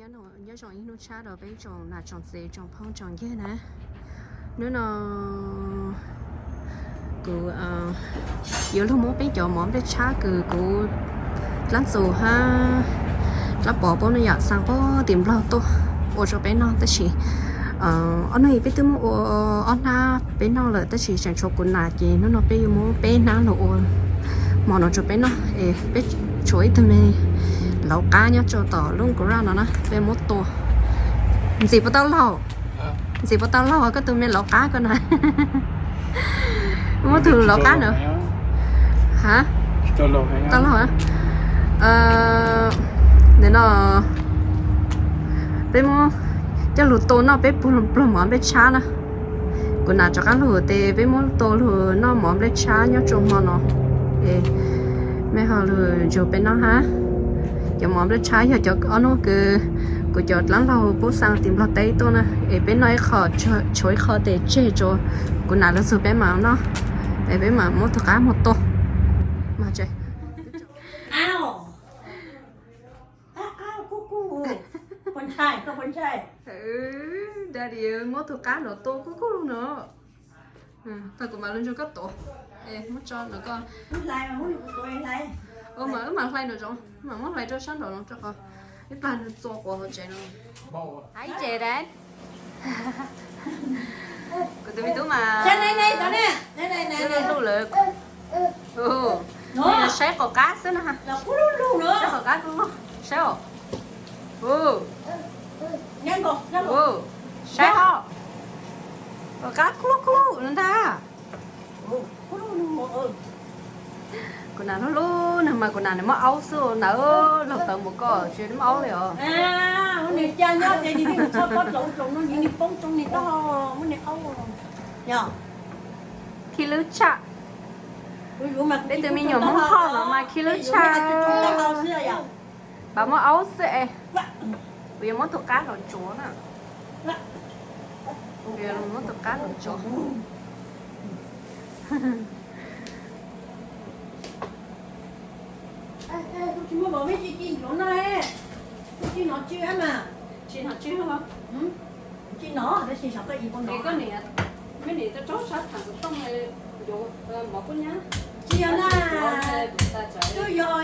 Nyob zoo ib hnub tshab rau peb tsoom nam tsoom txiv tsoom phooj tsoom ywg na. Hnub no kuv yuav lug muab peb cov mov nplej tshab kws kuv dlaab txug hab dlaab pov puab nuj yom xaa puag tim Nplog tuaj ua rau peb noj tab sis ob hnub peb twb muab ua ob hnab peb noj lawm tab sis tseem tshuav kuv nam ces hnub no peb yuav muab peb hnab lug ua hmo no rau peb noj es peb tshuav ib tug me lauv qab nyob rau tom lub garage no na peb muab tua. Ntxim puas tau laug? Ntxim puas tau laug koj tus me lauv qab ko na? Muab tug lauv qab na. Ha? Tau laug. Ntawm no peb muab coj lug tua noj peb pluag mov nplej tshab na. Kuv nam rov qab lug tes peb muab tua lug noj mov nplej tshab nyob rau hmo no es mej ho lug nrug peb noj hab. Cov mov nplej tshab yog cov ob hnub kws kuv cov dlaab laug puab xaa tim Nplog teb tuaj na es peb noj ib qho tshuav ib qho tes tseg rua kuv nam lug txug peb mam noj es peb mam muab tug qab moog tua. Daddy muab tug qab no tua kub kub lug no. Tag kuv mam lug nrug koj tuav. Muab tso no koj. Wb mam hlais no zoo, wb mam muab hlais rau sab nraum no rau qhov ib plag nws txua quav hauv tsev no. Hais ces dad. Kuv tus me tub mas lub lub lawm. Saib qaum qab xwb na. Saib qaum qab, saib os. Saib os. Qaum qab klub klub ntag. Kuv nam hlub hlub nws mas kuv nam nws muab aub xwb na, laug tawv mus koj tsis muab aub li os. Khi lwb tshaj. Peb tus me nyuam Hmoob Thoj no mas khi lwb tshaj. Pab muab aub xwb es. Kuv yuav muab tus qab los tsuav na. Kuv yuav muab tus qab los tsuav. Tsis muaj, mej tsis ci ncuav no, tsis nov tswj mas. Tsis nov tswj los? Tsis nov, tab sis saum koj ib puas nov. Mej nim rau sab tham kuv tooj ncuav mov kub nyab. Tsis yog na, twb yog,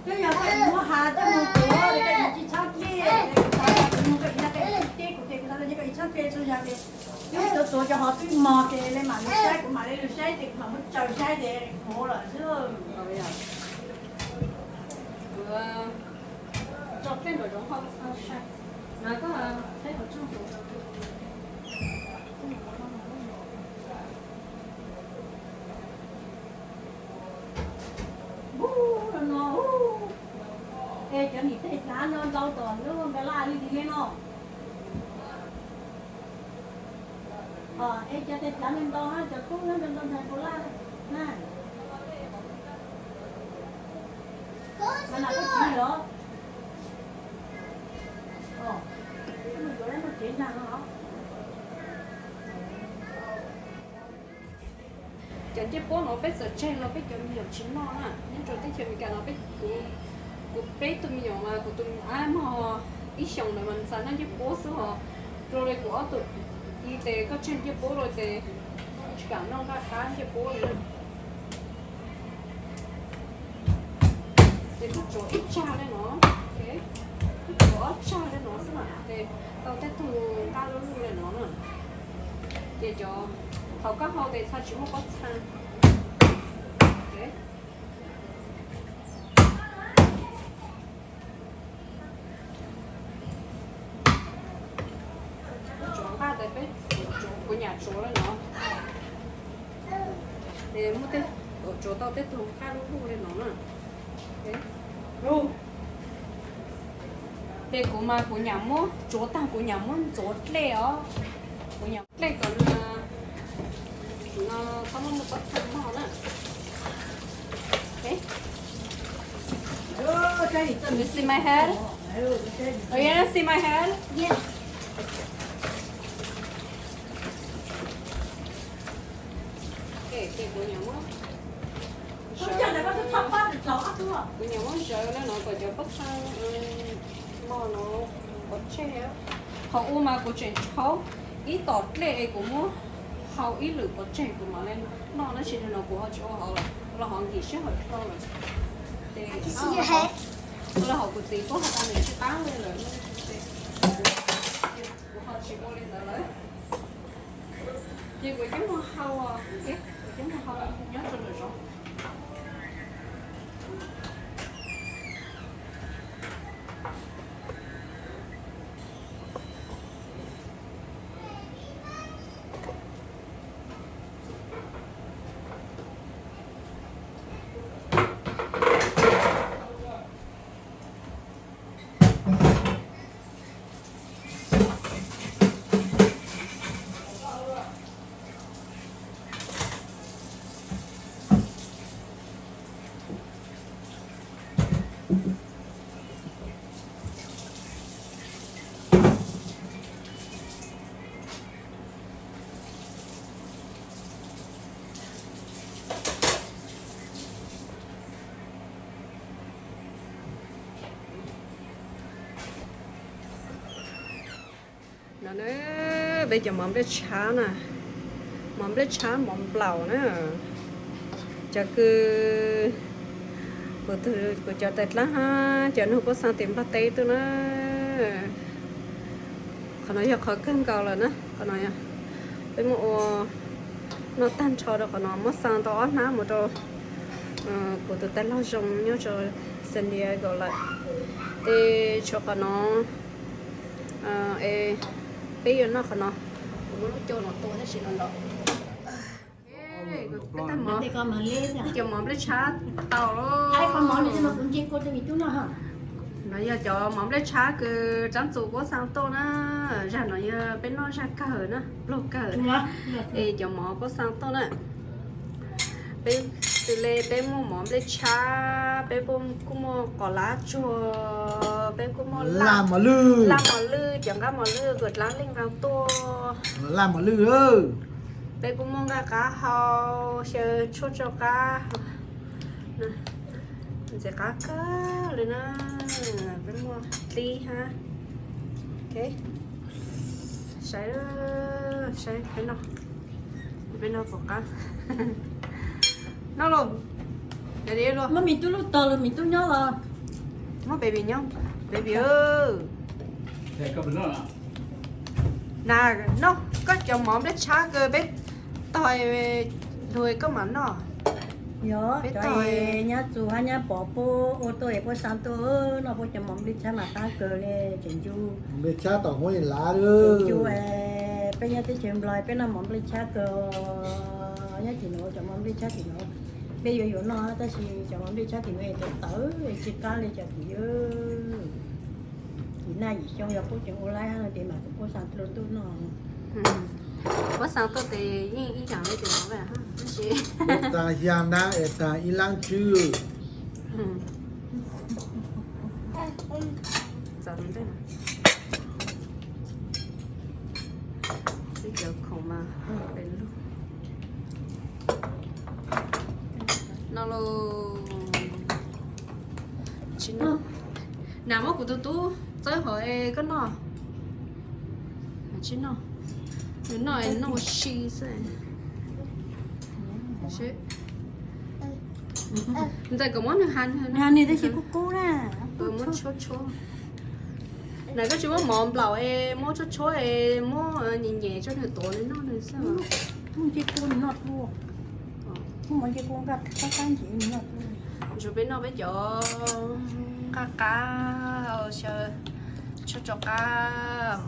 twb yog koj ib muab has coj mus tuav, koj ib tsis txhob pliag, koj ib txhob pliag, koj ib txhob pliag txhua yam ces, yog tuav tuav cov hov twb mog ces le mam lug saib, kuv mam le lug saib ces kuv mam muab tsaws saib ces kuv lawm xwb. Ub, no, es cov nim tej plav no ntau tom lub npe laj li li no. Es cov tej plav no ntau hab cov kub no ntau ntau ntau laj na. Mas nam koj txiv los? Koj mus yuav lub noj tsev ntag no los? Cov ncej puab no peb txawm tseg los peb cov me nyuam tsis noj na. Nyob rau teb chaws Amelikas no peb, kuv peb tug me nyuam mas kuv tus ab mog ib xyoos ntawd mas nws xav noj ncej puab xwb hos. Rau li kuv ob tug txiv tes koj tseg ncej puab rau tes tsis kam noj nqaj qab ncej puab li. Ces kuv tsuav ib tsag li no, kuv tsuav ob tsag li no xwb na, ces tau tej tug nqaj lub lub li no na. Ces cov, thaum koj hau tes txhaj tsis muaj pob txha. Tsuav nqaj tes peb, kuv nyam tsuav li no. Ces muab tej, tsuav tau tej tug nqaj lub lub li no na. Ces kuv mas kuv nyam muab tsuav tag kuv nyam muab ntxuav dlej os. Kuv nyam dlej kom nws, no txhob muab muaj pob txha mog na. You see my hair? Oh, you see my hair? Yes. Kuv nyam muab zawv li no kom cov pob txha, Qhov ua mas kuv tseem tshuav ib tom dlej es kuv muab hau ib lwm pov tseg kuv mam li noj, tab sis nim no kuv ho tsis ua hauv lawm, los ho nkim siab hawm dhau lawm. Ces los ho kuv txiv kuj hais tias nws tsis qab li lawm, kuv ho tsis ua li ntawd lawm. Ces kuv coj mus hau, kuv coj mus hau nyob rau nram zoov. No na, peb cov mov nplej tshab na, mov nplej tshab mov nplaum na. Cov kws kuv, kuv cov tais dlaab hab cov nug puab xaa tim Nplog teb tuaj na. Qhov no yog qhov kawg nkaus lawm na, qhov no yog peb muab ua noj tag nrho rau qhov no, muab xaa tau ob hnab mus rau kuv tus tais laug zoo nyob rau San Diego lawm. Ces tshuav qhov no, es peb yuav noj qhov no, kuv muab lub cau no tua tab sis no nrov. Peb tag mov, cov mov nplej tshab tau lawm. No yog cov mov nplej tshab kws Dlaab Txus puab xaa tuaj na. Zag no yog peb noj zag kawg na, pluag kawg. Es cov mov puab xaa tuaj na. Peb txwv le peb muaj mov nplej tshab, peb kuj muaj qos lab tsuag, peb kuj muaj laj mos lwj, cov nqab mos lwj kws dlaab leej nqaa tuaj. Laj mos lwj, peb kuj muaj nqaj qab hau, xyaw tshuaj tso qab, ntxim qab kawg li na. Peb muaj dlib hab. Saib, saib peb noj, peb noj puas qab. Noj lauj. Muab me tub lub tog los me tub nyob los. Muab baby nyob, baby. Na, noj koj cov mov nplej tshab kws peb tog lug koj mam noj. Yog, peb tog nyab Txus hab nyab Pov puab ua tuaj es puab xaa tuaj, noj puab cov mov nplej tshab mas qab kawg li, tseem ncu. Mov nplej tshab tom Huab Yim Lav, tseem ncu. Peb nyob teb chaws Nplog peb noj mov nplej tshab kawg. Nyob tim nuav cov mov nplej tshab tim nuav peb yuav yuav noj tab sis cov mov nplej tshab tim nuav tawv tawv tsis qab li cov tim, tim naj yim xyoo yog puab tseem ua laib hab no ces mas kuv puab xaa tuaj noj. Puab xaa tuaj tes yeej ib yaam le tus nuav tab sis tas xya nab es tas ib laab tswb. Txav ntej, tib cov khoom mas pem lug. Noj lauj. Tsis noj. Nas muab kuv tus tub txawb hov es koj noj. Tsis noj. Nws noj es noj ua si xwb. Ntawm kom muab nws has, nws has nws tab sis kub kub na. Muab tshuab tshuab. Nas koj tsis muab mov nplaum es muab tshuab tshuab es muab nyem nyem tso nws tuav nws noj nws xwb. Muab ncej kub nws noj tuaj. Muab mov ncej kub nqaj qab qab ncej nws noj tuaj. Ntsug peb noj peb cov nqaj qab, xyaw tshuaj tso qab,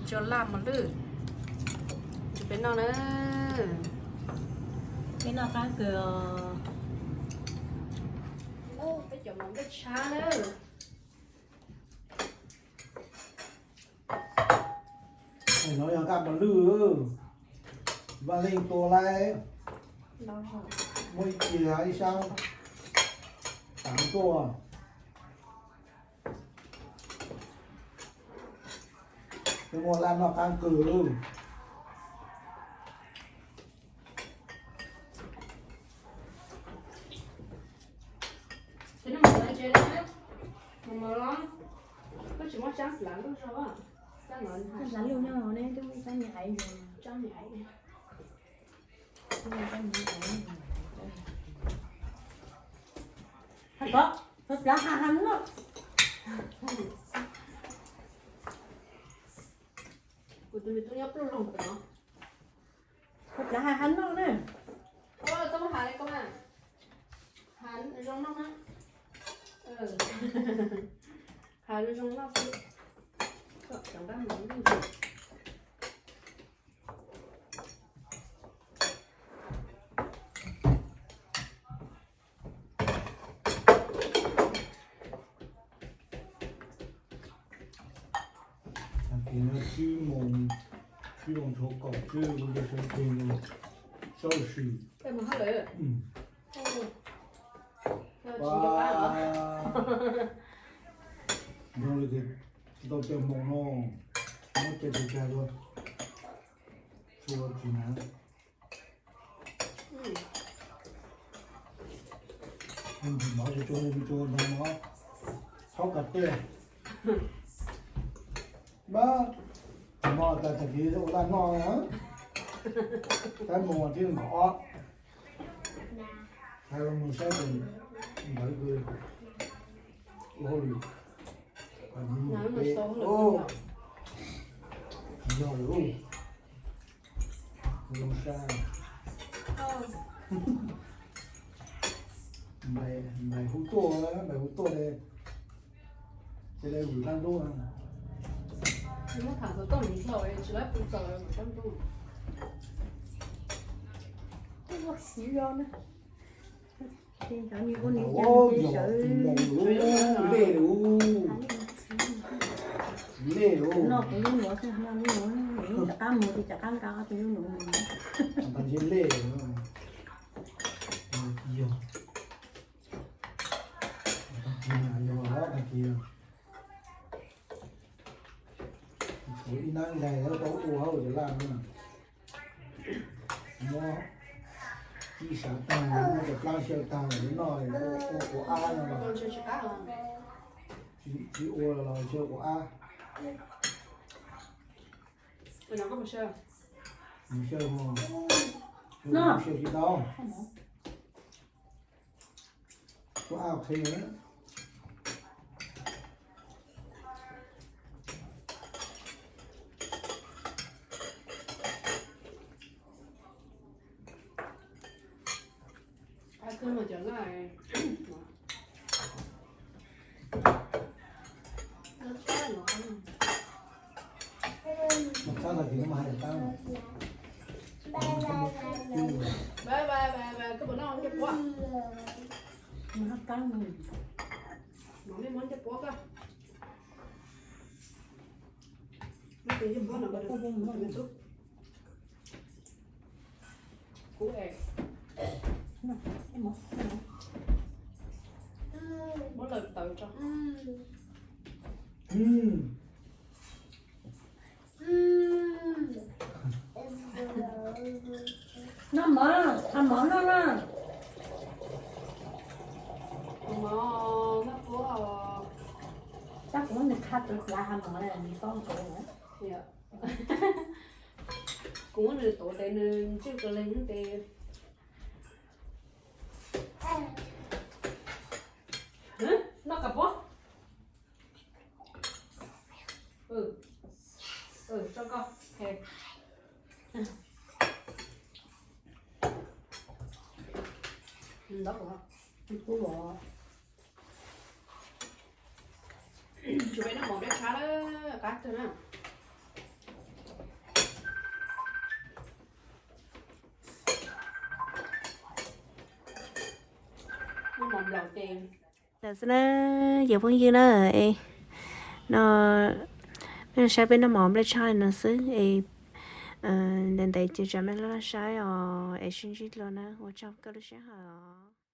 tso laj mos lwj. Ntsug peb noj na. Peb noj qab kawg os. Peb cov mov nplej tshab na. No yog nqaj mos lwj, Vaj Leej tua laib, muab ib cia ib sab taav tuaj. Peb muaj laj noj qab kawg. Tsis muaj tsab lav luj zog, tsab lav luj nyob ne, twb muaj tsab me aiv, tsab me aiv. Hais ko, txhob plav ha ha noj. Kuv tus me tub nyob pluj loog tom no. Txhob plav ha ha noj na. Txhob ha li ko na. Ha zoo noj na. Ha zoo noj xwb. Kom cov nqaij mov noj. Tag kis no tsib moos, tsib moos tshuav kaum tsib, kuv cia sawv tseg no sab sim. Nyob li tias tsis tau caij hmoov no, muab caij tsis kag dua, tsis ua tsis hnav. Mov tsis tsuag li tsuag ntag no, txhob kov tiaj. Mab, mov tas tag kis ua laj noj, tab moos thiab nkaum ob. Hais los mus saib tus ntawd ua hauj lwm, yog lawm, zoo sab. Nplaim hu tuaj, nplaim hu tuaj li, cia li vwm dab ntub. Tsis muab tham xov tooj mus dhau, tsis laib pw txaus vwm dab ntub. Twb ua siv los na. Ces cov niag ua niag cas ces sawv lej lus, lej lus. Noj kuv lub nuav xwb, noj lub nuav, rov qab mus ces rov qab nqa ob tug lub nuav mus. Tag nrho lej lus. Yog, tag kis yog tag kis, tshuav ib nab nqaij tau ua hauj lwm laj na. Muab ib sav tag, muab cov plab xyaw tag los noj, ua quav ab no los, tsis ua los xyaw quav ab. Mus xyaw, xyaw tsis tau. Quav ab qhi. Kuv es muab lawv tawv tso. Noj mov, noj mov noj na. Tab kuv muab nws qha tus plav ha mov na, nws paub kuv. Kuv muab nws tuav tes nws ntswj kawg leeg tes. Noj kab pob. Tso koj. Ntawd kuv, kuv los. Tsis peb noj mov nplej tshab lawm, qab kawg na. Noj mov nplaum ces. Ntawd xwb na, cov phooj ywg na, no peb saib peb noj mov nplej tshab li no xwb es, ntev ntev ces tsam mej laj saib os, es sib ntsib dlua na, ua tsaug koj lub sij hawm os.